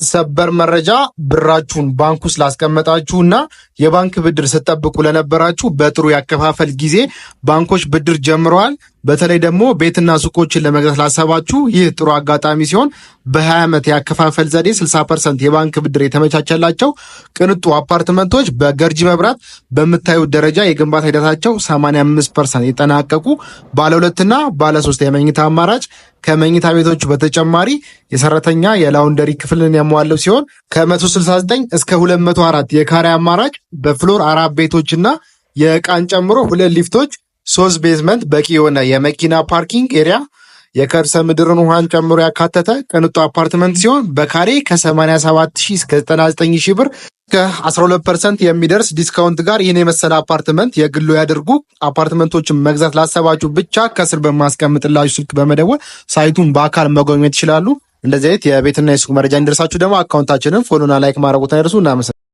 ሰበር መረጃ! ብራችሁን ባንክ ውስጥ ላስቀመጣችሁ እና የባንክ ብድር ስትጠብቁ ለነበራችሁ በጥሩ ያከፋፈል ጊዜ ባንኮች ብድር ጀምረዋል። በተለይ ደግሞ ቤትና ሱቆችን ለመግዛት ላሰባችሁ ይህ ጥሩ አጋጣሚ ሲሆን በ20 ዓመት ያከፋፈል ዘዴ 60% የባንክ ብድር የተመቻቸላቸው ቅንጡ አፓርትመንቶች በገርጂ መብራት በምታዩት ደረጃ የግንባታ ሂደታቸው 85% የተጠናቀቁ ባለ ሁለትና ባለ ሶስት የመኝታ አማራጭ ከመኝታ ቤቶቹ በተጨማሪ የሰራተኛ የ laundry ክፍልን ያሟላው ሲሆን ከ169 እስከ 204 የካሬ አማራጭ በ floor አራት ቤቶችና የዕቃን ጨምሮ ሁለት ሊፍቶች፣ ሶስት basement፣ በቂ የሆነ የመኪና parking area፣ የከርሰ ምድርን ውሃን ጨምሮ ያካተተ ቅንጡ አፓርትመንት ሲሆን በካሬ ከ87 ሺህ እስከ 99 ሺህ ብር ከ12% የሚደርስ discount ጋር ይህን የመሰለ አፓርትመንት የግሎ ያድርጉ። አፓርትመንቶችን መግዛት ላሰባችሁ ብቻ ከስር በማስቀምጥላችሁ ስልክ በመደወል site ኡን በአካል መጎብኘት ይችላሉ። እንደዚህ አይነት የቤትና የሱቅ መረጃ እንዲደርሳችሁ ደግሞ account ኣችንን follow ና like ማድረጉን አይርሱ። እናመሰግናለን።